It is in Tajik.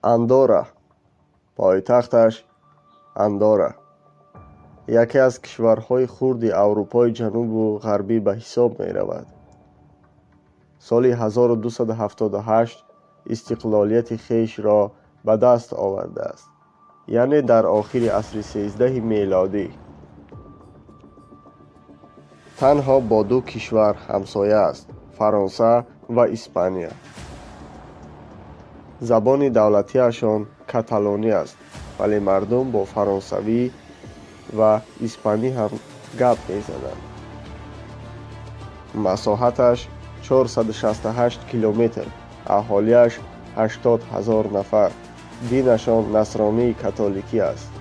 Андора. Пойтахташ Андора. Яке аз кишварҳои хурди Аврупои Ҷанубу Ғарбӣ ба ҳисоб меравад. Соли 1278 истиқлолияти хешро ба даст овардааст, яъне дар охири асри 13-и мелодӣ. Танҳо бо ду кишвар ҳамсоя аст: Фаронса ва Испания. Забони давлатиашон каталонӣ аст, вале мардум бо фаронсавӣ ва испанӣ ҳам гап мезананд. Масоҳаташ 468 километр, аҳолиаш 80 000 нафар, динашон насронии католикӣ аст.